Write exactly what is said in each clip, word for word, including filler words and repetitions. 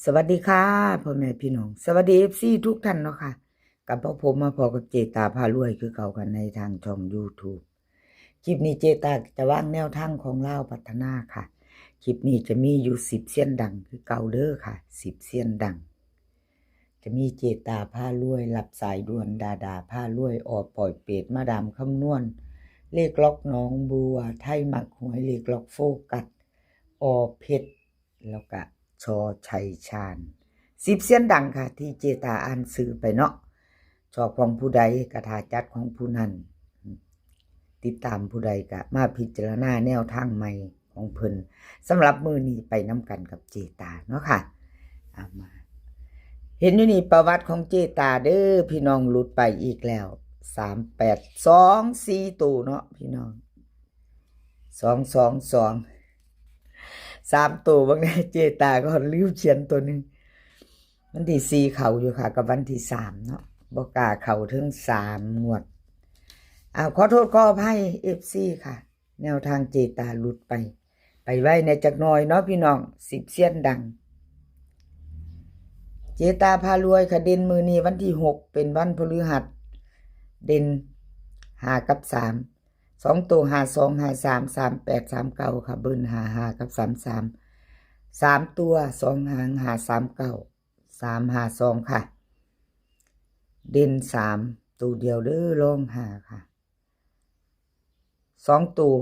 สวัสดีค่ะ พ่อแม่พี่น้อง สวัสดี เอฟซี ทุกท่านเนาะค่ะ กลับมาพบมาพอกับเจตาพารวยคือเก่ากันในทางช่อง YouTube คลิปนี้เจตาจะวางแนวทางของลาวพัฒนาค่ะ คลิปนี้จะมีอยู่สิบเซียนดังคือเก่าเด้อค่ะ สิบเซียนดัง จะมีเจตาพารวย รับสายด่วน ดาดาพารวย ออปอยเปต มาดามคำนวณ เลขล็อกหนองบัว ไทยมักหวย เลขล็อกโฟกัส ออเพชร แล้วก็ ชอชัยชาญ สิบเซียนดังค่ะ ที่เจตาอ่านชื่อไปเนาะ ชอบของผู้ใดก็ถ้าจัดของผู้นั้น ติดตามผู้ใดก็มาพิจารณาแนวทางใหม่ของเพิ่น สำหรับมื้อนี้ไปนำกันกับเจตาเนาะค่ะ เอามา เห็นอยู่นี่ประวัติของเจตาเด้อพี่น้อง หลุดไปอีกแล้ว สามแปด สอง สี่ ตัวเนาะพี่น้อง สอง สอง สอง สาม ตัว บางแน่เจตาก็ลืมเขียนตัวหนึ่ง วันที่สี่เข้าอยู่ค่ะ กับวันที่สามเนาะ บ่กล้าเข้าถึงสามงวด อ้าว ขอโทษขออภัย เอฟซี ค่ะ แนวทางเจตาหลุดไป ไปไว้ในจักหน่อยเนาะพี่น้อง สิบเซียนดัง เจตาพารวยค่ะ เด่นมื้อนี้วันที่หก เป็นวันพฤหัส เด่นห้ากับสาม สอง ตัว ห้าสอง ห้าสาม สามแปด สามเก้า ค่ะ เบิ้ล ห้าห้า กับ สามสาม สาม ตัว สอง หาง ห้าสามเก้า สามห้าสอง ค่ะ เด่นสาม ตัวเดียวเด้อ รองห้าค่ะ สอง ตัว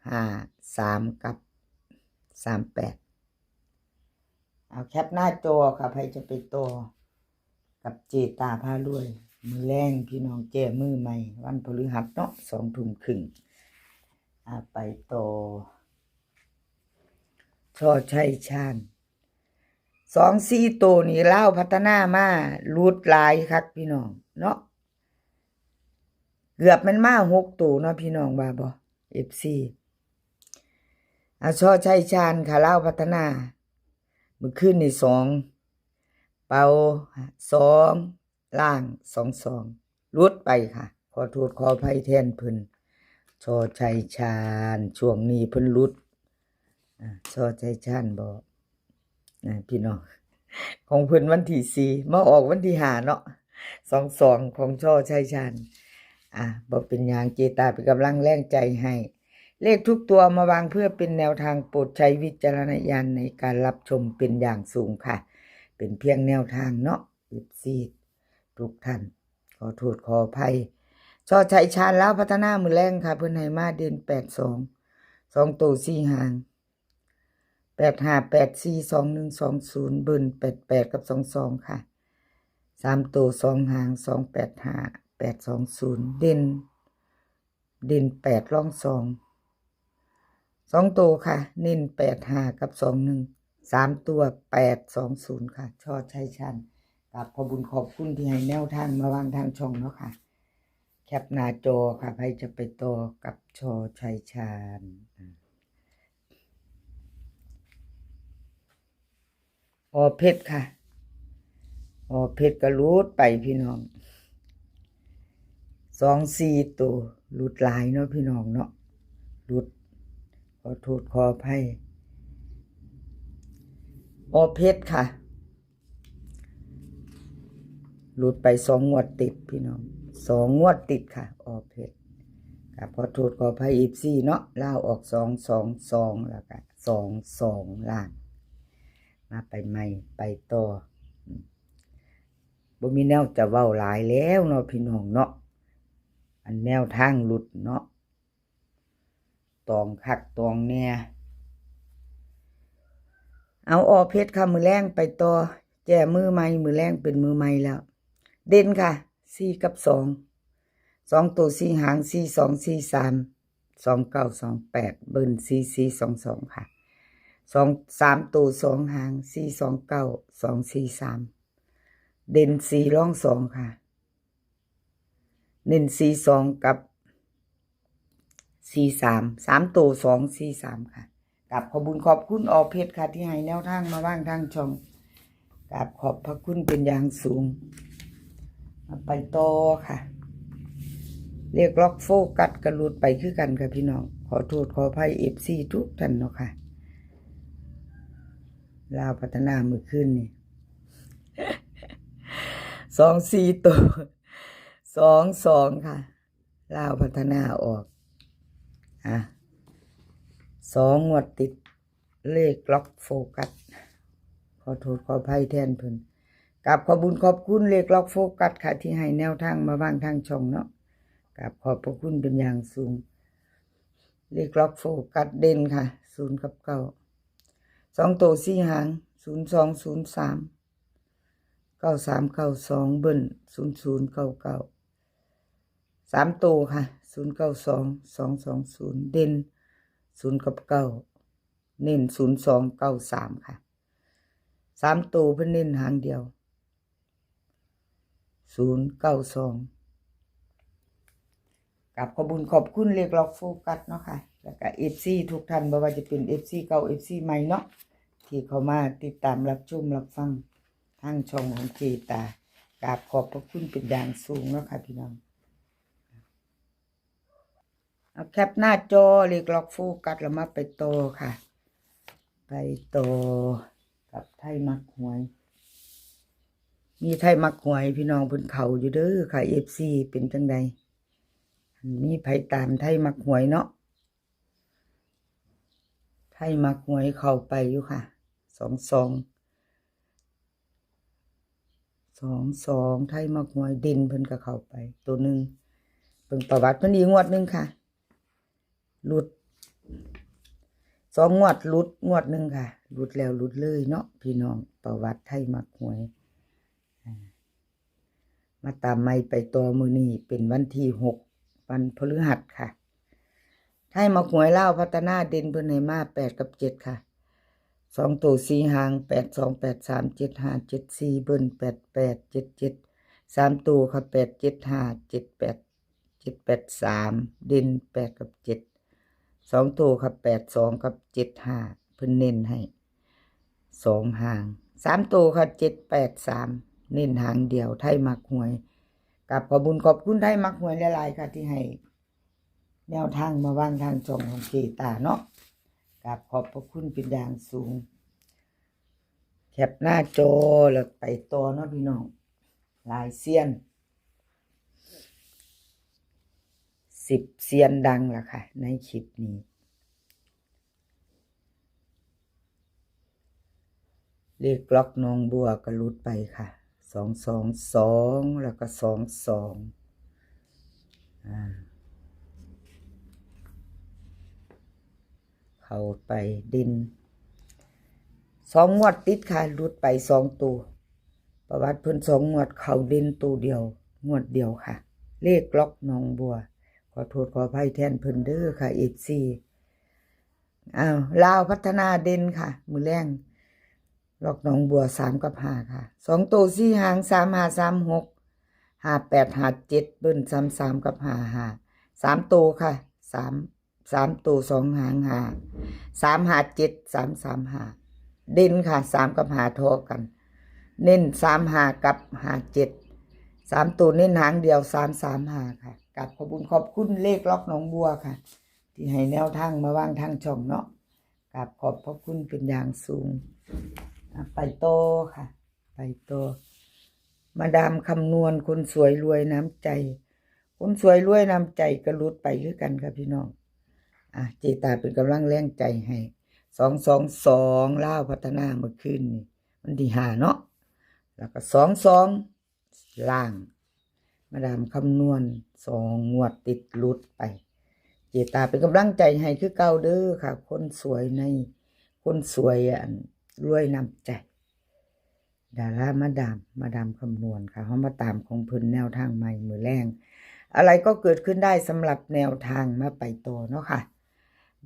ห้าสาม กับ สามแปด เอาแคปหน้าจอค่ะ ใครจะไปต่อกับเจตาพารวย มื้อแลงพี่น้องแก้มือใหม่ วันพฤหัสเนาะ สองทุ่มครึ่ง อ่า ไปต่อ ชอชัยชาญ สอง สี่ ตัวนี่ลาวพัฒนามาหลุดหลายคักพี่น้องเนาะ เกือบมันมาหก ตัวเนาะพี่น้องว่าบ่ เอฟซี อ่ะ ชอชัยชาญค่ะ ลาวพัฒนา มื้อคืนนี่สอง เป่า สอง ล่าง สองสอง หลุดไปค่ะ ขอโทษขออภัยแทนเพิ่น ชอชัยชาญ ช่วงนี้เพิ่นหลุด อ่า ชอชัยชาญบอก นะพี่น้อง ของเพิ่นวันที่สี่ มาออกวันที่ห้าเนาะ สองสอง ของชอชัยชาญ อ่ะ บ่เป็นหยัง เจตาเป็นกำลังแรงใจให้ เลขทุกตัวมาวางเพื่อเป็นแนวทาง โปรดใช้วิจารณญาณในการรับชมเป็นอย่างสูงค่ะ เป็นเพียงแนวทางเนาะ เอฟซี ทุกท่าน ขอโทษขออภัย ชอชัยชาญ ลาวพัฒนา มื้อแลงค่ะ เพิ่นให้มาเด่นแปดสอง สอง ตัว สี่ หาง แปดห้า แปดสี่ สองหนึ่ง สองศูนย์ เบิ้ล แปดแปด กับ สองสอง ค่ะ สาม ตัว สอง หาง สองแปดห้า แปดสองศูนย์ เด่น เด่นแปด รองสอง สอง ตัวค่ะ เน้นแปดห้า กับ สองหนึ่ง สาม ตัว แปดสองศูนย์ ค่ะ ชอชัยชาญ กราบขอบบุญขอบคุณที่ให้แนวทางมาวางทางช่องเนาะค่ะ แคปหน้าจอค่ะ ใครจะไปต่อกับชอชัยชาญ อ่า ออเพชรค่ะ ออเพชรก็หลุดไปพี่น้อง สอง สี่ ตัว หลุดหลายเนาะพี่น้องเนาะ หลุด ขอโทษขออภัย ออเพชรค่ะ หลุดไปสองงวดติดพี่น้อง สองงวดติดค่ะ ออเพชร ครับ ขอโทษขออภัย เอฟซี เนาะ ลาวออก สองสองสอง แล้วก็ สองสอง ล่าง มาไปใหม่ ไปต่อ อืม บ่มีแนวจะเว้าหลายแล้วเนาะพี่น้องเนาะ อันแนวทางหลุดเนาะ ตองคักตองแน่ เอาออเพชรค่ะ มื้อแลงไปต่อ แก้มือใหม่ มื้อแลงเป็นมือใหม่แล้ว เด่นค่ะ สี่ กับ สอง สอง ตัว สี่ หาง สี่สอง สี่สาม สองเก้า สองแปด เบิ้ล สี่สี่ สองสอง ค่ะ สอง สาม ตัว สอง หาง สี่สองเก้า สองสี่สาม เด่น สี่ รองสอง ค่ะ เน้น สี่สอง กับ สี่สาม สาม ตัว สองสี่สาม ค่ะ กราบขอบบุญขอบคุณออเพชรค่ะ ที่ให้แนวทางมาวางทางช่อง กราบขอบพระคุณเป็นอย่างสูง มาไปต่อค่ะ เลขล็อกโฟกัสก็หลุดไปคือกันค่ะพี่น้อง ขอโทษขออภัย เอฟซี ทุกท่านเนาะค่ะ ลาวพัฒนามื้อคืนนี่ สองสี่ตัว สองสอง ค่ะ ลาวพัฒนาออก อ่ะ สองงวดติด เลขล็อกโฟกัส ขอโทษขออภัยแทนเพิ่น กราบขอบบุญขอบคุณเลขล็อกโฟกัสค่ะ ที่ให้แนวทางมาวางทางช่องเนาะ กราบขอบพระคุณเป็นอย่างสูง เลขล็อกโฟกัสเด่นค่ะ ศูนย์กับเก้า สองตัวสี่หาง ศูนย์สอง ศูนย์สาม เก้าสาม เก้าสอง เบิ้ล ศูนย์ศูนย์ เก้าเก้า สามตัวค่ะ ศูนย์เก้าสอง สองสองศูนย์ เด่น ศูนย์กับเก้า เน้น ศูนย์สอง เก้าสาม ค่ะ สามตัวเพิ่นเน้นหางเดียว ศูนย์เก้าสอง กราบขอบบุญขอบคุณเลขล็อกโฟกัสเนาะค่ะ แล้วก็ เอฟซี ทุกท่าน บ่ว่าจะเป็น เอฟซี เก่า เอฟซี ใหม่เนาะ ที่เข้ามาติดตามรับชมรับฟังทางช่องของเจตา กราบขอบพระคุณเป็นอย่างสูงเนาะค่ะพี่น้อง เอาแคปหน้าจอเลขล็อกโฟกัสแล้วมาไปต่อค่ะ ไปต่อกับไทยมักหวย มีไทยมักหวยพี่น้องเพิ่นเข้าอยู่เด้อค่ะ เอฟซี เป็นจังใด มีไผตามไทยมักหวยเนาะ ไทยมักหวยเข้าไปอยู่ค่ะ สองสอง สองสอง ไทยมักหวยเด่นเพิ่นก็เข้าไป ตัวหนึ่ง เบิ่งประวัติเพิ่นอีกงวดหนึ่งค่ะ หลุด สองงวดหลุดงวดหนึ่งค่ะ หลุดแล้วหลุดเลยเนาะพี่น้อง ประวัติไทยมักหวย อ่า มาตามใหม่ไปต่อ มื้อนี้เป็นวันที่หก วันพฤหัสค่ะ ไทยมักหวยลาวพัฒนาเด่นเพิ่นให้มาแปดกับเจ็ดค่ะ สองตัวสี่หาง แปดสอง แปดสาม เจ็ดห้า เจ็ดสี่ เบิ้ล แปดแปด เจ็ดเจ็ด สามตัวค่ะ แปดเจ็ดห้า เจ็ดแปด เจ็ดแปดสาม เด่นแปดกับเจ็ด สองตัวค่ะ แปดสอง กับ เจ็ดห้า เพิ่นเน้นให้สองหาง สามตัวค่ะ เจ็ดแปดสาม เน้นหางเดียว ไทยมักหวย กราบขอบบุญขอบคุณไทยมักหวยหลายๆค่ะ ที่ให้แนวทางมาวางทางช่องของเจตาเนาะ กราบขอบพระคุณเป็นอย่างสูง แคปหน้าจอแล้วไปต่อเนาะพี่น้อง หลายเซียน สิบเซียนดังล่ะค่ะ ในคลิปนี้ เลขล็อกหนองบัวก็หลุดไปค่ะ สองสองสอง แล้วก็ สองสอง อ่า เข้าไปเด่น สองงวดติดค่ะ หลุดไปสองตัว ประวัติเพิ่นสองงวดเข้าเด่นตัวเดียว งวดเดียวค่ะ เลขล็อกหนองบัว ขอโทษขออภัยแทนเพิ่นเด้อค่ะ เอฟซี อ้าว ลาวพัฒนาเด่นค่ะ มื้อแลง ล็อกหนองบัว สามกับห้าค่ะ สองตัวสี่หาง สามห้า สามหก ห้าแปด ห้าเจ็ด เบิ้ล สามสาม กับ ห้าห้า สามตัวค่ะ สาม สามตัวสองหาง ห้า สามห้าเจ็ด สามสามห้า เด่นค่ะ สามกับห้าทอกัน เน้น สามห้า กับ ห้าเจ็ด สามตัวเน้นหางเดียว สามสามห้าค่ะ กราบขอบบุญขอบคุณเลขล็อกหนองบัวค่ะ ที่ให้แนวทางมาวางทางช่องเนาะ กราบขอบพระคุณเป็นอย่างสูง อ่ะ ไปต่อค่ะ ไปต่อ มาดามคำนวณคนสวยรวยน้ำใจ คนสวยรวยน้ำใจก็หลุดไปคือกันค่ะพี่น้อง อ่ะ เจตาเป็นกำลังแรงใจให้ สองสองสอง ลาวพัฒนาเมื่อคืนนี้ วันที่ห้าเนาะ แล้วก็ สองสอง ล่าง มาดามคำนวณสองงวดติดหลุดไป เจตาเป็นกำลังใจให้คือเก่าเด้อค่ะ คนสวยใน คนสวยอันรวยน้ำใจ ดารามาดาม มาดามคำนวณค่ะ เฮามาตามของเพิ่นแนวทางใหม่มื้อแลง อะไรก็เกิดขึ้นได้สำหรับแนวทาง มาไปต่อเนาะค่ะ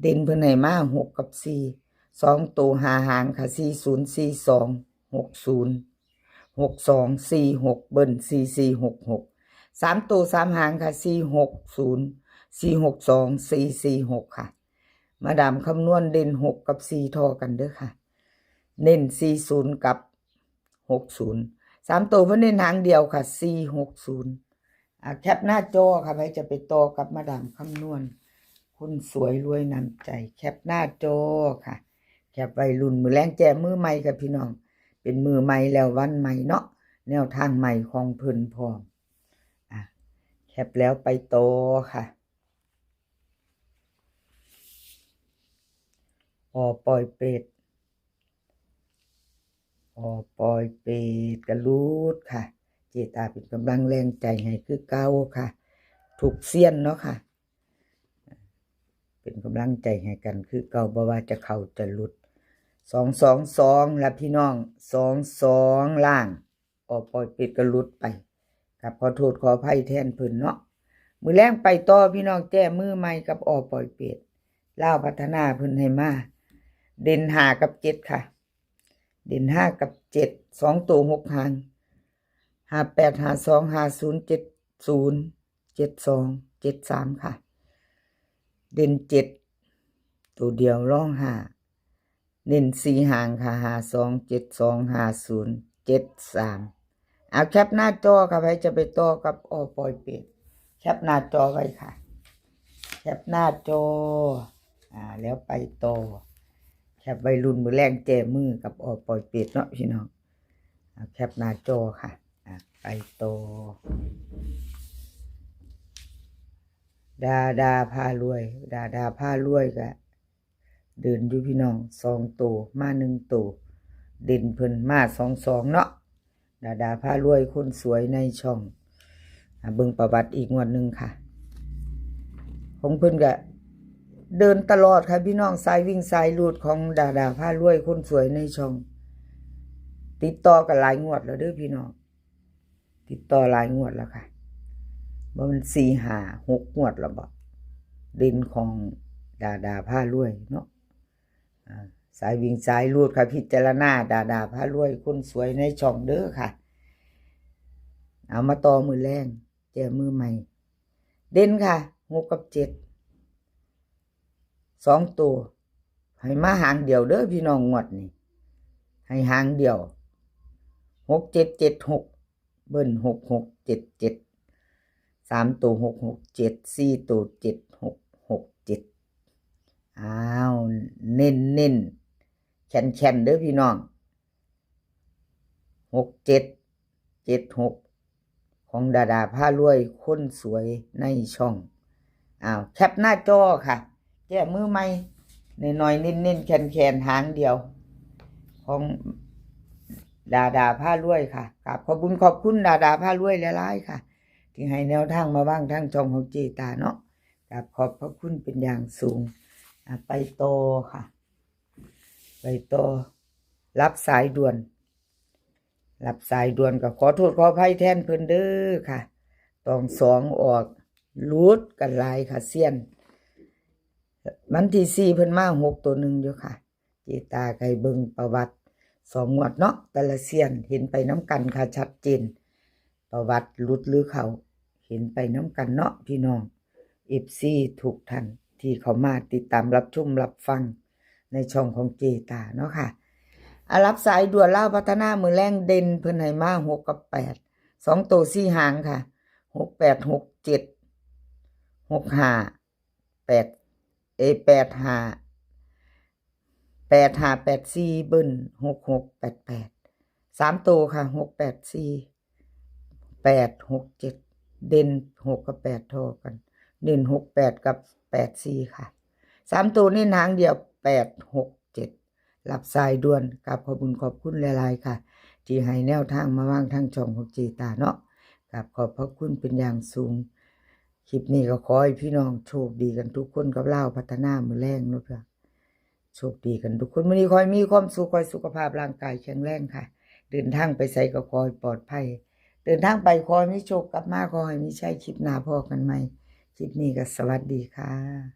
เด่นเพิ่นให้มาหกกับสี่ สองตัวห้าหางค่ะ สี่ศูนย์ สี่สอง หกศูนย์ หกสอง สี่หก เบิ้ล สี่สี่หกหก สามตัวสามหางค่ะ สี่หกศูนย์ สี่หกสอง สี่สี่หกค่ะ มาดามคำนวณเด่นหกกับสี่ทอกันเด้อค่ะ เน้นสี่ศูนย์กับหกศูนย์ สามตัวเพิ่นเน้นหางเดียวค่ะ สี่หกศูนย์ อ่ะ แคปหน้าจอค่ะ ไผจะไปต่อกับมาดามคำนวณ คนสวยรวยน้ำใจ แคปหน้าจอค่ะ แคปไว้ลุ้นมื้อแลงแจกมือใหม่ค่ะพี่น้อง เป็นมือใหม่แล้ววันใหม่เนาะ แนวทางใหม่ของเพิ่นพร้อม อ่ะ แคปแล้วไปต่อค่ะ ออปอยเปต ออปอยเปตกะหลุดค่ะ เจตาเป็นกำลังแรงใจให้คือเก่าค่ะ ทุกเซียนเนาะค่ะ เป็นกำลังใจให้กันคือเก่า บ่ว่าจะเข้าจะหลุด สองสองสอง ละพี่น้อง สองสอง ล่าง ออปอยเปตกะหลุดไป กับขอโทษขออภัยแทนเพิ่นเนาะ มื้อแลงไปต่อพี่น้อง แก้มือใหม่กับออปอยเปต ลาวพัฒนาเพิ่นให้มา เด่นห้ากับเจ็ดค่ะ เด่นห้ากับเจ็ด สองตัวหกหาง ห้าแปด ห้าสอง ห้าศูนย์ เจ็ดศูนย์ เจ็ดสอง เจ็ดสาม ค่ะ เด่นเจ็ด ตัวเดียว รองห้า เน้นสี่หางค่ะ ห้าสอง เจ็ดสอง ห้าศูนย์ เจ็ดสาม เอาแคปหน้าจอค่ะ ใครจะไปต่อกับออปอยเปต แคปหน้าจอไว้ค่ะ แคปหน้าจอ อ่า แล้วไปต่อ แคปไว้รุ่นมื้อแลงแก้มือกับออปอยเปตเนาะพี่น้อง อ่า แคปหน้าจอค่ะ อ่า ไปต่อ ดาดาพารวย ดาดาพารวยกะเด่นอยู่พี่น้อง สองตัว มาหนึ่งตัว เด่นเพิ่นมาสองสองเนาะ ดาดาพารวยคนสวยในช่อง อ่ะ เบิ่งประวัติอีกงวดหนึ่งค่ะ ของเพิ่นกะเด่นตลอดค่ะพี่น้อง สายวิ่งสายรูดของดาดาพารวยคนสวยในช่อง ติดต่อกันหลายงวดแล้วเด้อพี่น้อง ติดต่อหลายงวดแล้วค่ะ บ่แม่นสี่ห้าหกงวดแล้วบ่ เด่นของดาดาพารวยเนาะ อ่า สายวิ่งสายรูดค่ะ พิจารณาดาดาพารวยคนสวยในช่องเด้อค่ะ เอามาต่อมื้อแลง แก้มือใหม่ เด่นค่ะ หกกับเจ็ด สองตัว ให้มาหางเดียวเด้อพี่น้อง งวดนี้ ให้หางเดียว หกเจ็ดเจ็ดหก เบิ้ล หกหกเจ็ดเจ็ด สามตัว หกหกเจ็ด สี่ตัว เจ็ดหกหกเจ็ด อ้าว เน้นเน้นแข็งแข็งเด้อพี่น้อง หกเจ็ดเจ็ดหก ของดาดาพารวยคนสวยในช่อง อ้าว แคปหน้าจอค่ะ แก้มือใหม่ น้อยๆ เน้นๆ แข็งๆ หางเดียว ของดาดาพารวยค่ะ กราบขอบบุญขอบคุณดาดาพารวยหลายๆ ค่ะ ที่ให้แนวทางมาว่างทางช่องของเจตาเนาะ กราบขอบพระคุณเป็นอย่างสูง อ่ะ ไปต่อค่ะ ไปต่อ รับสายด่วน รับสายด่วนก็ขอโทษขออภัยแทนเพิ่นเด้อค่ะ ตองสองออก หลุดกันหลายค่ะเซียน วันที่สี่เพิ่นมาหกตัวหนึ่งอยู่ค่ะ เจตาไก่เบิ่งประวัติสองงวดเนาะ แต่ละเซียนเห็นไปน้ำกันค่ะ ชัดเจน ประวัติหลุดหรือเข้า เห็นไปน้ำกันเนาะพี่น้อง เอฟซี ทุกท่านที่เข้ามาติดตามรับชมรับฟังในช่องของเจตาเนาะค่ะ อ่ะ รับสายด่วนลาวพัฒนามื้อแลงเด่นเพิ่นให้มาหกกับแปด สองตัวสี่หางค่ะ หกแปด หกเจ็ด หกห้า แปด เอย แปดห้า แปดห้าแปดสี่ เบิ้ล หกหกแปดแปด สามตัวค่ะ หกแปดสี่ แปดหกเจ็ด เด่นหกกับแปดเท่ากัน เด่นหกแปดกับแปดสี่ค่ะ สามตัวเน้นหางเดียว แปดหกเจ็ด รับสายด่วน กราบขอบคุณขอบคุณหลายๆ ค่ะ ที่ให้แนวทางมาว่างทางช่องของเจตาเนาะ กราบขอบพระคุณเป็นอย่างสูง คลิปนี้ก็ขอให้พี่น้องโชคดีกันทุกคนกับลาวพัฒนามื้อแลงเนาะค่ะ โชคดีกันทุกคน มื้อนี้ขอให้มีความสุข ขอให้สุขภาพร่างกายแข็งแรงค่ะ เดินทางไปไสก็ขอให้ปลอดภัย เดินทางไปขอให้มีโชค กลับมาขอให้มีชัย คลิปหน้าพ้อกันใหม่ คลิปนี้ก็สวัสดีค่ะ